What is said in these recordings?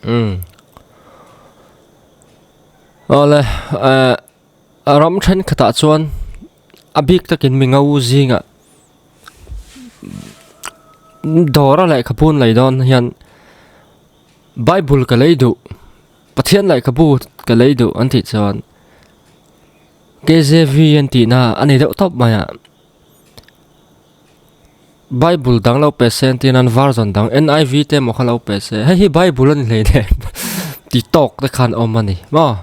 Umm. Awle eh ram thenkhatah chuan a bik takin mi ngo zingah dawra lehkhabu an lei dawn hian bible ka lei duh Pathian lehkhabu ka lei duh an tih chuan K_J_V an tihna a ni deuh tawp mai a. Bible dang lo pe se entir nan version dang N_I_V te emaw kha lo pe se hei hi bible a ni hlei nen ti tawk te khan awm a ni maw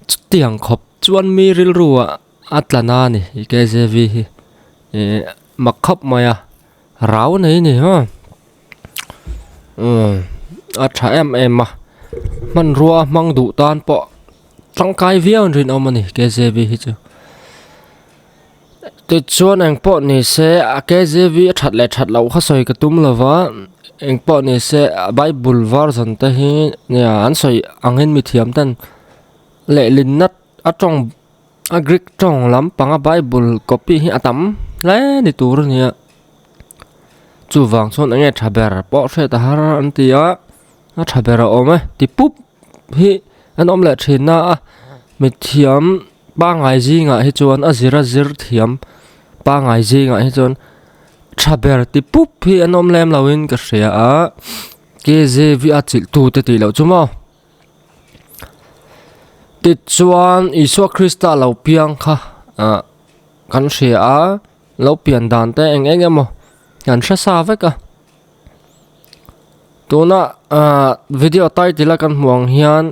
chutiang khawp chuan mi rilru ah a tla na a ni K_J_V hi ih mak khawp mai a rau nei a ni maw umm a tha em em a hmanrua hmang duh tan pawh tangkai viau an rinawm a ni K_J_V hi chu. Tichuan engpawh ni se a KJV a that leh that loh kha sawi ka tum lo va, engpawh ni se a Bible version te hi nia an sawi angin mithiam ten lehlinna a tawng a Greek tawng lampanga Bible copy hi a tam hle ni tur a ni a, chuvang chuan enge tha ber pawh hriat a har an ti a, a tha ber a awm e ti pup hi an awm leh thin a, mithiam. Pangngai zingah hi chuan a zir a zir thiam pangngai zingah hi chuan tha ber ti pup hi an awm lem loin ka hria a K_J_V a chilh tu te tih loh chu maw tichuan Isua Krista lo piang kha ah kan hria a lo pian dan te eng eng emaw kan hre sa vek a tuna ah video title a kan hmuh ang hian.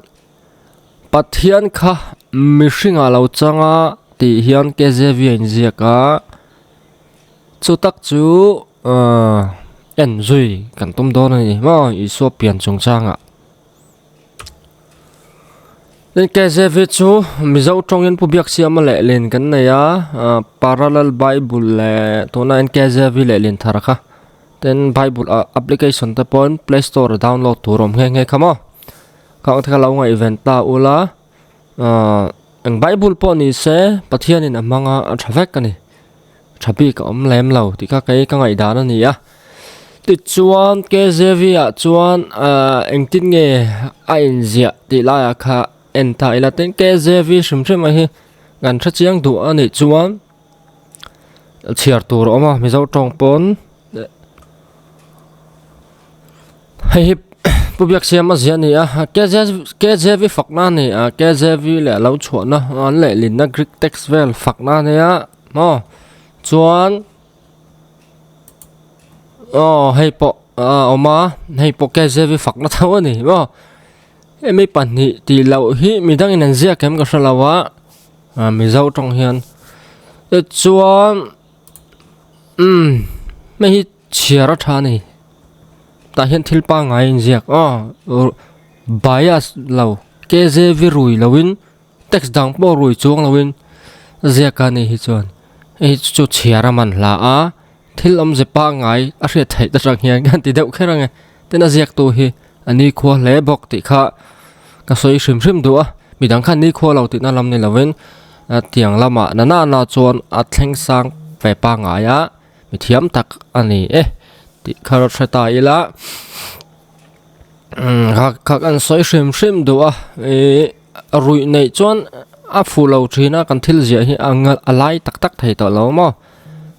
Pathian kha mihringah lo chang a tih hian KJV a inziak a, chu tak chu ahh en zui kan tum dawn a ni maw Isua pian chungchangah. Tin KJV chu Mizo tawngin Pu Biaksiama lehlin kan nei a, ahh Parallel Bible leh tuna KJV lehlin thar kha tin Bible ah application te pawhin Play Store ah download tur a awm nghe nghe kha maw. Khang te kha lo ngaihven ta ula ahh eng bible pawh ni se Pathianin a hmang a a tha vek a ni tha bik a awm lem lo tih kha kei ka ngaihdan a ni a tichuan K_J_V ah chuan ahh engtin nge a inziah tih laiah kha en ta ila tin K_J_V hrim hrim a hi kan hre chiang duh a nih chuan chhiar tur a awm a Mizo tawng pawn. Hei hi Pu Biaksiam a ziah a ni a, KJV fakna a ni a, KJV leh a lo chhuahna an lehlinna Greek text vel fakna a nia maw chuan aw hei pawh a awm a hei pawh KJV fakna tho a ni maw hemi pahnih tih loh hi midangin an ziak em ka hre lo a Mizo tawng hian tichuan umm hei hi chhiar a tha a ni. Tah hian thil pangngai a inziak aw bias lo KJV rui loin text dang pawh rui chuang loin a ziak a nih hi chuan hei hi chu chhiar a man hla a thil awmze pangngai a hriat theih te chang hian kan ti deuh kher ang e tin a ziaktu hi a nikhua hle bawk tih kha ka sawi hrim hrim duh a midang khan nikhua lo tihna lam ni loin tiang lamah na nana chuan a thleng sang ve pangngai a. Mi thiam tak a ni e tih kha rawt hre ta ila umm kha kan sawi hrim hrim duh a ihh ruih neih chuan a fuh lo thin a kan thil ziah hi a ngal a lai tak tak thei tawh lo maw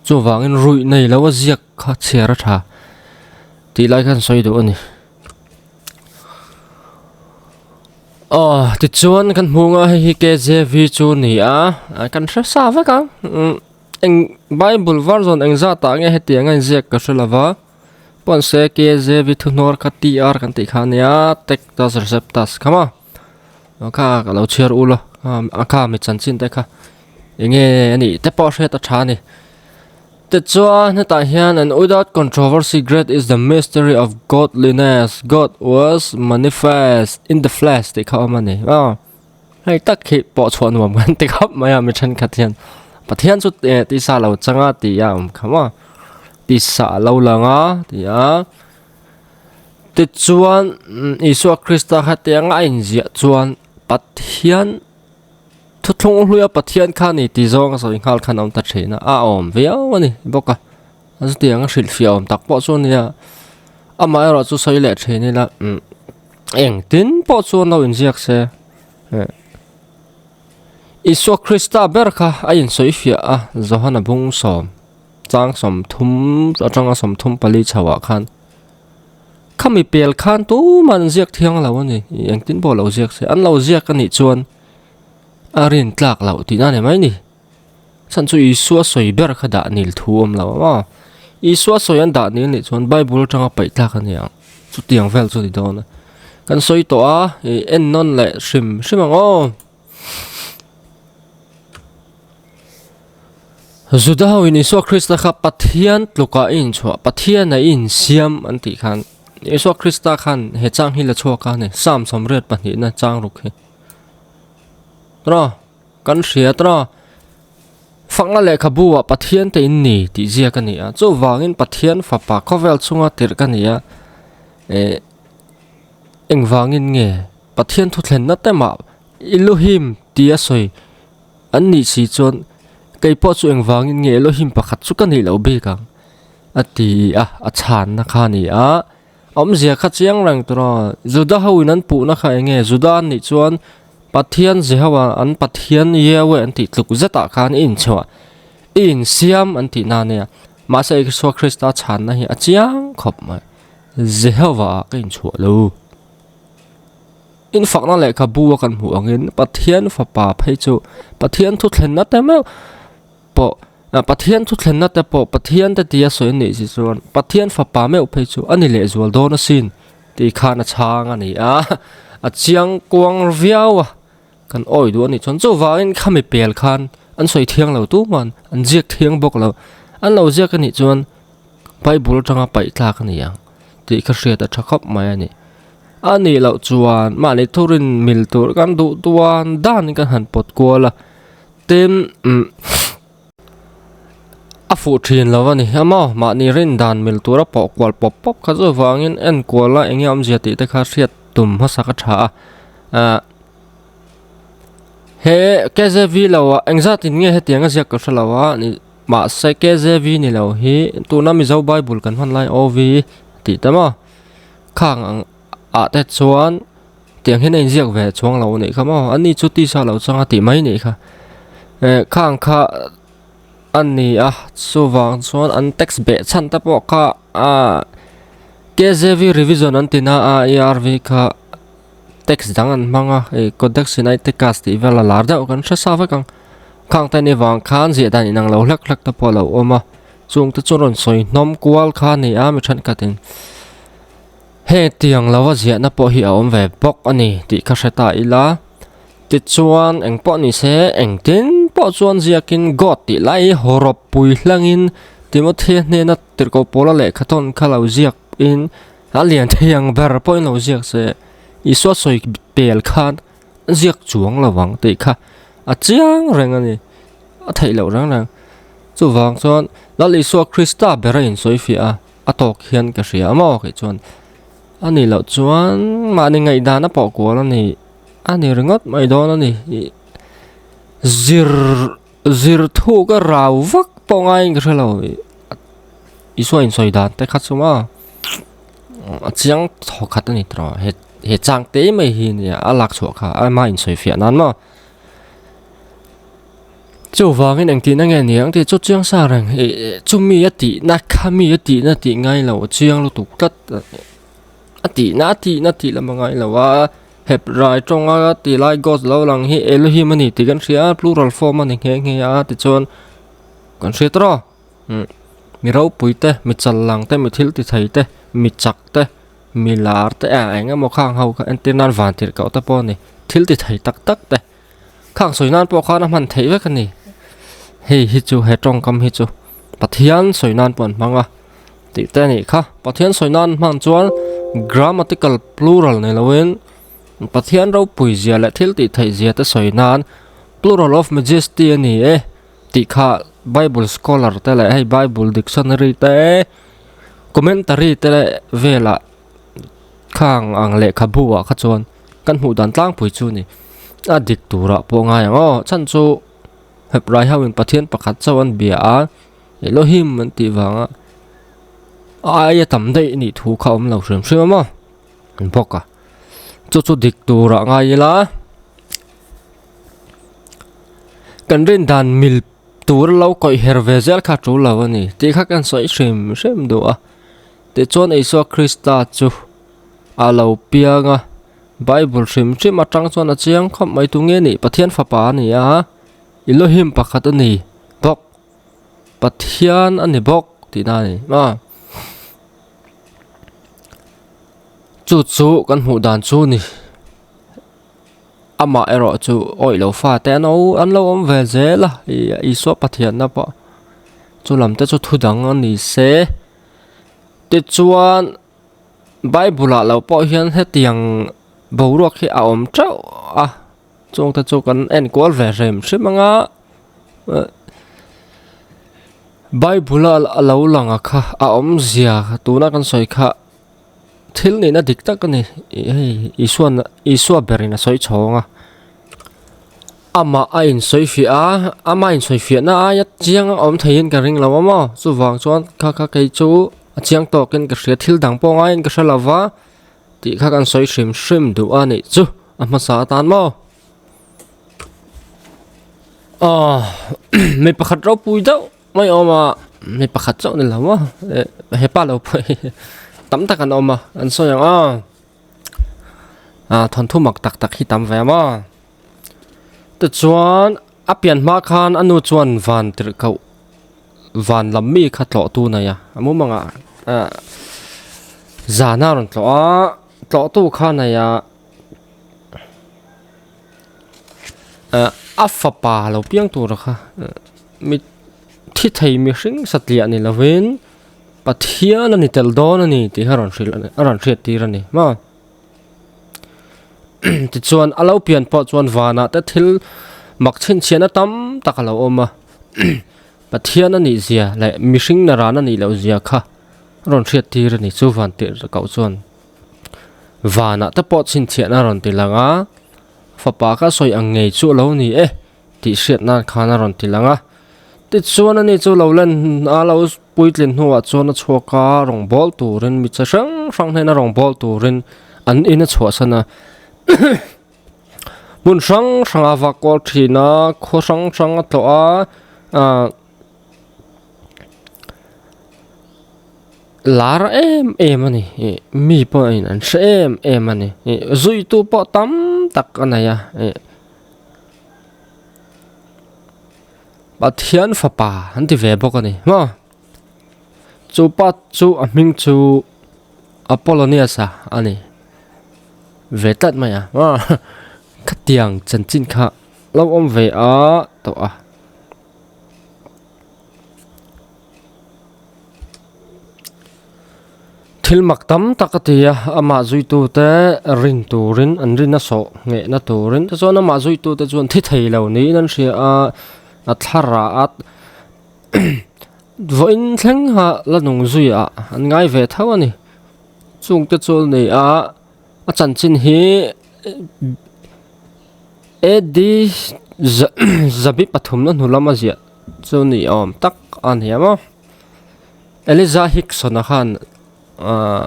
chuvangin ruih nei lo a ziak kha chhiar a tha tih lai khan sawi duh a ni. Aw tichuan kan hmu ang a hei hi KJV chu a ni a kan hre sa vek ang umm. Eng Bible version eng zat ah nge hetiang a inziak ka hre lova pawn se KJV thuhnuar kha TR kan tih kha a nia Tectus Receptus kha maw kha ka lo chhiar ul a a kha mi chanchin te kha eng nge a nih te pawh hriat a tha a ni tichuan hetah hian and without controversy great is the mystery of godliness God was manifest in the flesh tih kha a awm a ni maw. Hei tak hi pawh chhuah nuam kan ti khawp mai a mi thenkhat hian Pathian chu eh tisa lo chang a tih a awm kha maw tisa a lo lang a ti a tichuan Isua Krista kha tiang a inziah chuan Pathian thuthlung hluia Pathian kha a ni tih zawng a sawi nghal khan a awm ta thin a a awm viau a ni bawk a chutiang a hrilhfiah awm tak pawh chu a nia amaherawhchu sawi leh thin ila umm. Engtin pawh chuan lo inziak se, Isua Krista ber kha a insawifiah a, Johana bung sawm, chang 30 atanga 34 chhoah khan, Khami pel khan tumah an ziak thiang lo a ni, engtin pawh lo ziak se, an lo ziak a nih chuan a rin tlak loh tihna a ni mai ni. Chhan chu Isua sawi ber kha dah nil thu awm lo a maw? Isua sawi an dah nil nih chuan Bible atanga paih tlak a ni ang. Chutiang vel chu ni dawn a. Kan sawi tawh a, i en nawn leh hrim hrim ang aw. Juda ho in Isua Krista kha Pathian tluka i inchhuah, Pathian a i insiam an tih khan Isua Krista khan he chang hi la chhuak a ni, Psalm 82 na chang ruk hi. Tawh. Kan hriat a, Fakna lehkhabu ah Pathian te in ni tih ziak a ni a, chuvangin Pathian fapa khawvel chunga tirh ka ni a, eh engvangin nge Pathian thuthlenna te mah Elohim tia sawi an nih si chuan kei pawh chu engvangin nge Elohim pakhat chu ka nih loh bik ang a ti a, a chhanna kha a ni a. Awmzia kha chiang reng tur a, Juda ho in an puhna kha eng nge? Juda an nih chuan Pathian Jehovah an Pathian Yahweh an tih tluk zetah khan i inchhuah, i insiam an tih na nia. Mahse Isua Krista chhanna hi a chiang khawp mai, Jehovah ah ka inchhuah lo. Infakna lehkhabu a kan hmuh angin Pathian fapa phei chu Pathian thuthlenna te meuh pawh Pathian thu thlenna te pawh Pathian te tia sawi a nih si chuan Pathian fapa meuh phei chu a ni lehzual dawn asin tih khan a chhang a ni a, a chiang kuang viau a, kan awi duh a nih chuan chuvangin khami pel khan an sawi thiang lo tuman an ziak thiang bawk lo, an lo ziak a nih chuan Bible atanga paih tlak a ni ang tih ka hriat a tha khawp mai a ni. A nih loh chuan mahni thurin mil tur kan duh duan danin kan han pawt kual a. Tin, a fuh thin lo a ni a maw? Mahni rin dan mil tura pawh kual pawp pawp kha chu vangin en kual a eng nge awmzia tih te kha hriat tum hmasa ka tha a. Ahh he KJV lo ah engzat in nge hetiang a ziak ka hre lo a ni mahse KJV ni lo hi tuna Mizo Bible kan hman lai OV tih te maw khang ang ah te chuan Tiang hian a inziak ve chuang lo anih kha maw? Ani chu tisa lo chang a tih mai nih kha. Eh khang kha a ni a, chuvang chuan an text beh chhan te pawh kha ah KJV revision an ti na a, ARV kha text dang an hmang a, eh Codex Sinaiticus tih vel a lar deuh kan hre sa vek ang. Khang te ni vang khan ziah dan inang lo hlek hlek te pawh a lo awm a, chung te chu rawn sawi hnawm kual kha a ni a mi thenkhatin. Hetiang lova ziahna pawh hi a awm ve bawk a ni tih ka hre ta ila. Tichuan eng pawh ni se, engtin pawh chuan ziakin God tih lai hi hawrawp pui hlangin Timothea hnena tirhkoh pawla lehkha tawn kha lo ziakin a lian thei ang ber pawhin lo ziak se, Isua sawi pel khan ziak chuang lo vang tih kha a chiang reng a ni, a theih loh reng reng. Chuvang chuan Lal Isua Krista ber a insawifiah a. A tawk hian ka hria a maw kei chuan a nih loh chuan mahni ngaihdan a pawh kual a ni a ni ringawt mai dawn a ni ih zir zir thuk a rau vak pawh ngaiin ka hre lo ih Isua insawi dan te kha chu maw a chiang thaw khat a ni tawh he he chang te mai hi nia a lak chhuah kha ama insawi fiah nan maw. Chuvangin engtihna nge ni ang tih chu chiang sa reng ih chumi a tihna kha mi a tihna tih ngai lo a chiang lutuk tlat a tihna a tihna tih lam a ngai lo a Hebrai tawnga tih lai ghost lo lang hi Elohim a ni tih kan hria a plural form a ni nghe nghe a tichuan kan hria tawh a umm mi ropui te mi chal lang te mi thil ti thei te mi chak te mi lar te a eng emaw khang ho kha entir nan van tirh koh te pawh a ni thil ti thei tak tak te. Khang sawi nan pawh khan a hman theih vek a ni. Hei hi chu he tawngkam hi chu Pathian sawi nan pawh an hmang a tih te a nih kha. Pathian sawi nan hman chuan grammatical plural nei loin Pathian ropui zia leh thil tih theih zia te sawi nan plural of majesty a ni e tih kha Bible scholar te leh hei Bible dictionary te commentary te leh velah khang ang lehkhabu ah kha chuan kan hmuh dan tlangpui chu ni a dik turah pawh ngai ang aw chhan chu Hebrai ho in Pathian pakhat chauh an bia a Elohim an tih vanga a aia tam daih nih thu kha a awm lo hrim hrim a maw an bawk a. Chu chu dik turah ngai ila kan rin dan mil tur lo kawih her ve zel kha tul lo a ni tih kha kan sawi hrim hrim duh a. Tichuan Isua Krista chu a lo piang a, Bible hrim hrim atang chuan a chiang khawp mai tu nge nih Pathian fapa a ni a, Elohim pakhat a ni bawk, Pathian a ni bawk tihna a ni a. Chu chu kan hmuh dan chu ni. Amah erawh chu awih lo fate an an lo awm ve zel a, Isua Pathianna pawh chu lam te chu thu dang a ni se. Tichuan Bible ah lo pawh hian hetiang boruak hi a awm teuh a, chung te chu kan en kual ve hrim hrim ang a, Bible a lo lang a kha a awmzia tuna kan sawi kha thil nihna dik tak a ni hei Isuan Isua berin a sawi chhawng a. Amah a insawi fiah a, amah insawi fiahna aia chiang a awm theihin ka ring lo a maw? Chuvang chuan kha kha kei chu a chiang tawkin ka hria, thil dang pawh ngaiin ka hre lo va tih kha kan sawi hrim hrim duh a nih chu a hmasa atan maw? Aw mi pakhat ropui deuh mai a awm a, mi pakhat chauh ni lo maw? Hepa lo pawh hi tam tak an awm a, an sawi ang a. Ah thawnthu mak tak tak hi tam ve a maw tichuan a pian hma khan a nu chuan van tirh koh van lam mi kha tlawh tu nei a a mumang ah ah zan a rawn tlawh a tlawh tu kha nei a ah a fapa lo piang tur kha mi thi thei mihring satliah ni lovin. Pathian a ni tel dawn a ni tih kha rawn hrilh a ni a rawn hriat tir a ni maw tichuan a lo pian pawh chuan vanah te thil mak chhinchhiahna tam tak a lo awm a Pathian a nih zia leh mihring na ran a nih loh zia kha a rawn hriat tir a ni chu van tirh koh chuan vanah te pawh chhinchhiahna a rawn ti lang a fapa kha sawi ang ngei chu a lo ni e. Tih hriat nan khan a rawn ti lang a. Tichuan ani chu lo len a lo puitlin hnuah chuan a chhuak a, rawn bawl turin mi che hrang hrang hnena rawn bawl turin an in a chhuahsan a. Hmun hrang hrang a vak kual thin a, khua hrang hrang a tlawh a, ah lar em em a ni. Ih mi pawhin an hre em em a ni. Ih zuitu pawh tam tak a nei a. Ih. Pathian fapa an ti ve bawk a ni maw chu pa chu a hming chu Apollonius a a ni ve tlat mai a maw khatiang chanchin kha lo awm ve a tawh a. Thil mak tam tak a ti a, amah zuitute rin turin an rin a sawh nghehna turin tichuan amah zuitute chuan thi thei lo niin an hria a, a thlarah a vawiin thleng ha la nung zui ah an ngai ve tho a ni. Chungte chu a ni a, a chanchin hi AD zabi pathumna hnu lama ziah chu ni awm tak a ni a maw. Eliza Hickson-a khan ahh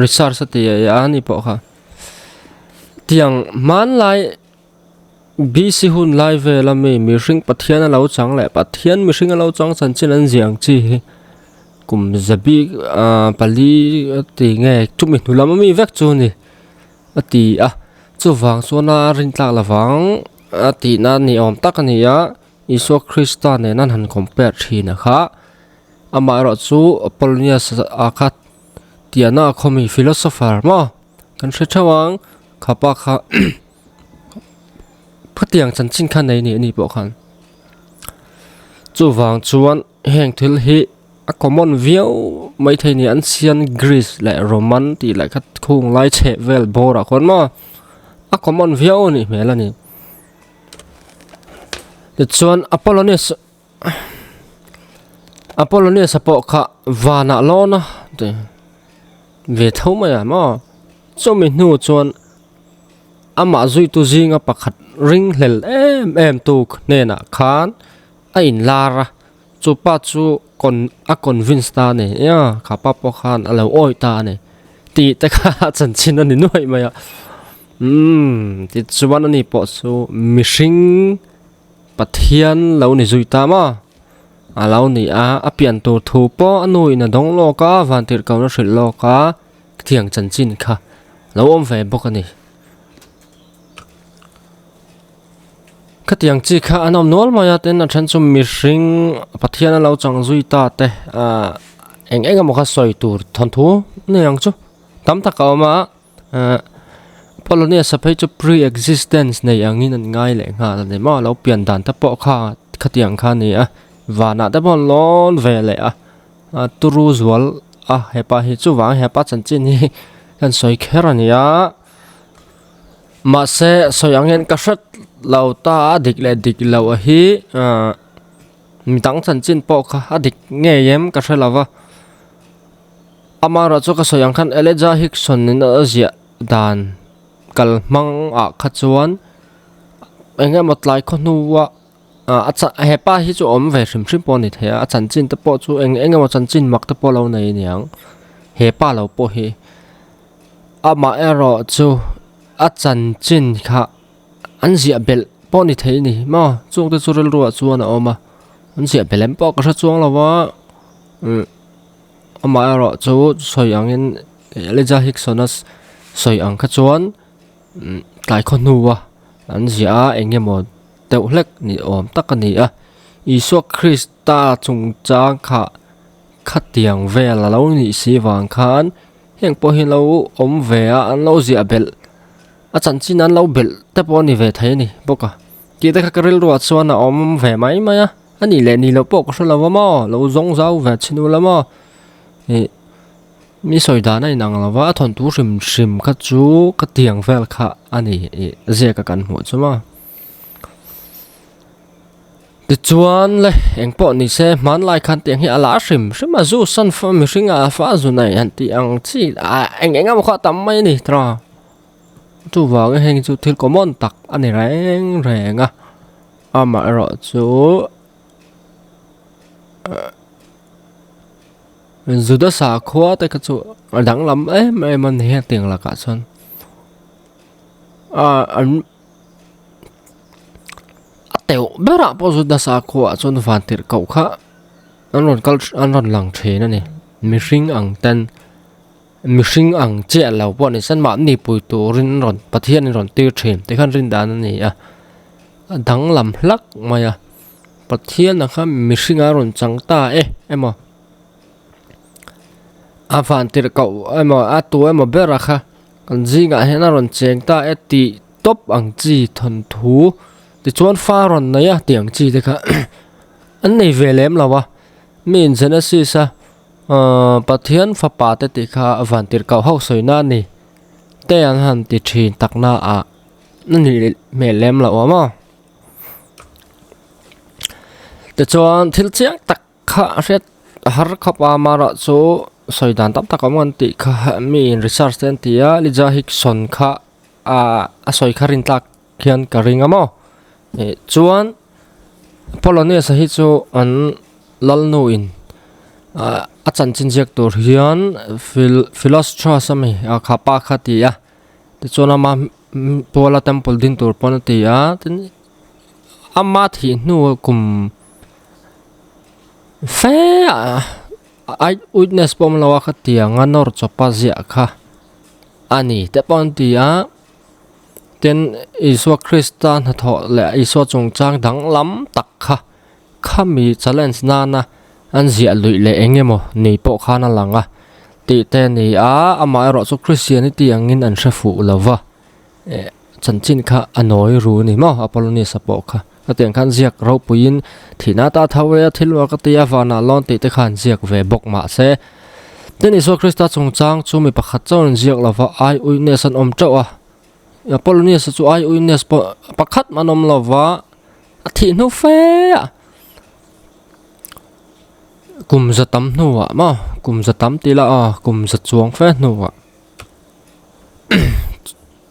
research a ti a ni pawh kha tiang hmanlai BC hun lai vel ami mihring Pathian a lo chang leh Pathian mihring a lo chang chanchin an ziah ang chi hi kum zabi ahh pali a ti nge chumi hnu lam ami vek chu a ni a ti a chuvang chuan a rintlak lovang a tihna ni awm tak a ni a. Isua Krista nen an han compare thin a kha. Amaherawh chu Apollonius a kha tiahna a khawmi philosopher maw kan hre theuh ang kha pa kha khatiang chanchin kha nei nih a ni pawh khan. Chuvang chuan heng thil hi a common viau maithei ni an sian Greece leh Roman tih leh kha khung lai chheh vel bawrah khawn maw a common viau a nih hmel a ni. Tichuan Apollonius Apollonius a pawh kha vanah lawn a ti ve tho mai a maw chumi hnu chuan amah zuitu zinga pakhat ringhlel em em tu hnenah khan a inlar a chupa chu con a convince ta a ni a kha pa pawh khan a lo awih ta a ni. Tih te kha a chanchin a ni nuaih mai a. Umm tichuan ani pawh chu mihring Pathian lo ni zui ta maw? A lo ni a, a pian tur thu pawh a nu in a dawng lawk a, vantirhkohna hrilh lawk a, thiang chanchin kha lo awm ve bawk a ni. Khatiang chi kha an awm nual mai a, tin a then chu mihring Pathian a lo chang zui ta te ah eng eng emaw kha sawi tur thawnthu nei ang chu tam tak a awm a ah Polonius-a phei chu pre-existence nei angin an ngai leh nghal a ni maw a lo pian dan te pawh kha khatiang kha a ni a vanah te pawh an lawn ve leh a ah turu zual a hepa hi chuvang hepa chanchin hi kan sawi kher a ni a. Mahse, sawi ang hian ka hret lo ta a, dik leh dik loh a hi ahh midang chanchin pawh kha a dik ngei em ka hre lo va. Amaherawhchu ka sawi ang khan Elijah Hickson in a ziah dan kal hmang ah kha chuan eng emaw tlai khaw hnua ah a cha hepa hi chu awm ve hrim hrim pawh a ni thei a, a chanchin te pawh chu eng eng emaw chanchin mak te pawh a lo nei aniang hepa lo pawh hi. Amah erawh chu a chanchin kha an ziah belh pawh ni thei a ni maw chung te chu rilruah chuan a awm a an ziah belh em pawh ka hre chuang lo va umm amah erawh chu sawi angin Elijah Hickson-a sawi ang kha chuan umm tlai khaw hnua an ziah a eng emaw deuh hlek ni awm tak a ni a Isua Krista chungchang kha khatiang vel a lo nih si vang khan. Heng pawh hi lo awm ve a, an lo ziah belh a chanchin an lo belh te pawh a ni ve thei a ni bawk a. Tih te kha ka rilruah chuan a awm ve mai mai a, a nih leh nih loh pawh ka hre lo va maw, lo zawng zau ve chhin ula maw. Ih mi sawi dan a inang lo va, a thawnthu hrim hrim kha chu ka tiang vel kha a ni ih ziak a kan hmuh chu maw. Tichuan le, eng pawh ni se, hmanlai khan tiang hi a la hrim hrim a, zu san fa mihring a fa zu nei han tih ang chi ah eng eng emaw kha a tam mai a ni tawh. Chuvangin heng chu thil common tak a ni reng reng a, amaherawh chu Juda sakhua te kha chu a danglam em em a ni hetiang lakah chuan ah an. A teuh berah pawh chu nasa khuaah chuan van tirh koh kha an rawn kal an rawn lang thin a ni mihring ang ten mihring ang chiah lo pawh ni se mahni pui turin an rawn Pathian in rawn tir thin tikhan rin dan a ni a a danglam hlak mai a Pathian ang kha mihring a rawn chang ta e emaw a van tirh koh emaw a tu emaw bera kha kan zingah hian a rawn cheng ta e tih. Tawp ang chi thawnthu tichuan fa rawn nei a tih ang chi te kha an nei ve lem lo a mi in Genesis a ahh Pathian fapa te tih kha van tirh koh ho sawi na a ni te an han ti thin tak na ah a nih hmel lem loh a maw tichuan thil chiang tak. Kha a hriat a har khawp a amaherawh chu sawi dan tam tak a awm ang tih kha mi in research te an ti a Elijah Hickson kha ah a sawi kha rin tlak hian ka ring a maw ih chuan Polonius a hi chu an lalnu in ah a chanchin ziak tur hian Philostrus a mi ah kha pa kha a ti a tichuan ama tuala temple din tur pawn a ti a tin ama thih hnu kum. Fe a eye witness pawh awm lo a khatiang a nawr chawpa ziah kha a ni te pawh an ti a tin Isua Krista hnathawh leh Isua chungchang danglam tak kha khami challenge nana an ziah luih leh eng emaw ni pawh khan a lang a tih te a ni a amaherawh chu Christianity angin an hre fuh lo va. Eh chanchin kha a nawi ru a ni maw Apollonius-a pawh kha hetiang khan ziak ropuiin thihna ta tho e a thil uar ka ti a vanah lawn tih te khan ziak ve bawk mahse tin Isua Krista chungchang chu mi pakhat chuan an ziak lova eye witness an awm teuh a Apollonius-a chu eye witness pawh pakhat an awm lova a thih hnu fe a kum za tam hnuah maw kum za tam tih lah aw kum za chuang fe hnuah.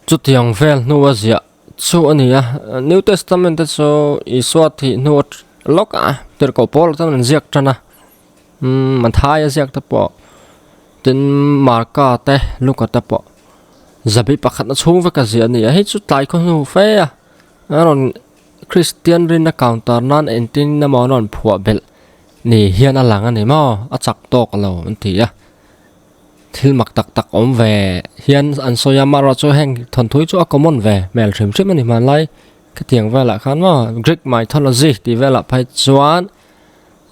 Chutiang vel hnua ziah chu a ni a, New Testament te chu Isua thih hnu lawk a tirhkoh pawl chuan an ziak tan a, umm Mathaia ziak te pawh. Tin, Marka te, Luka te pawh zabi pakhatna chhung veka ziah a ni a, hei chu tlai khaw hnu fe a, a rawn Kristian rinna counter nan engtin emaw an rawn phuah belh ni hian a lang a ni maw, a chak tawk lo an ti a, thil mak tak tak awm ve hian an sawi a, amaherawhchu heng thawnthu hi chu a common ve hmel hrim hrim a ni hmanlai khatiang velah khan maw Greek mythology tih velah phei chuan.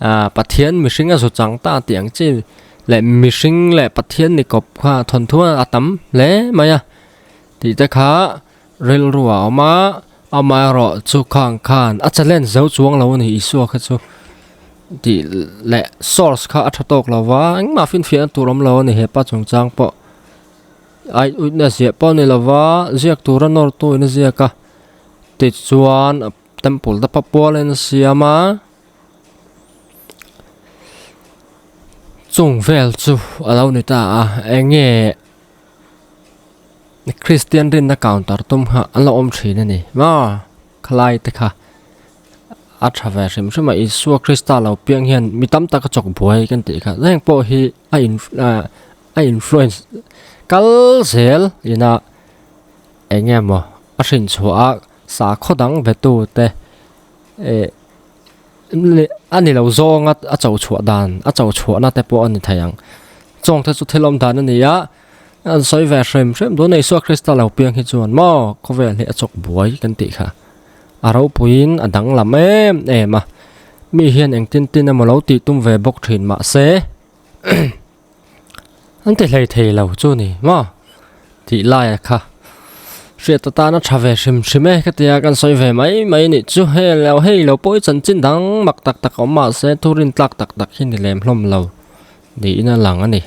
Ah Pathian mihring a zu chang ta tih ang chi leh mihring leh Pathian ni kawp kha thawnthu a tam hle mai a tih te kha rilru a awm a amaherawh chu khang khan a challenge zo chuang lo a ni Isua kha chu tih leh source kha a tha tawk lo va engmah finfiahna tur awm lo a ni hepa chungchang pawh ai witness ziah pawh a ni lo va ziak tura nawr tu in a ziak a tichuan temple te pawh pualin a siam a. Chung vel chu a lo ni ta a eng nge Kristian rinna counter tum kha an lo awm thin a ni maw khalai te kha a tha ve hrim hrim a Isua Krista lo piang hian mi tam tak a chawk buai kan tih kha heng pawh hi a in ah a influence kal zel ina eng nge maw a hrin chhuah a sakhaw dang ve tu te eh. A ni lo zawnga a cho chhuah dan a cho chhuahna te pawh a ni thei ang. Chawngte chu thil awm dan a ni a, an sawi ve hrem hrem dawn a Isua Krista lo piang hi chuan maw khawvel hi a chawk buai kan tih kha. A ropuiin a danglam em em a, mi hian engtin tin emaw lo tih tum ve bawk thin mahse An ti hlei thei lo chu ni maw tih laia kha hriat atana tha ve hrim hrim e ka tia kan sawi ve mai mai nih chu hei lo hei lo pawh hi chanchin dang mak tak tak a awm mahse thu rin tlak tak tak hi ni lem hlawm lo niin a lang a ni.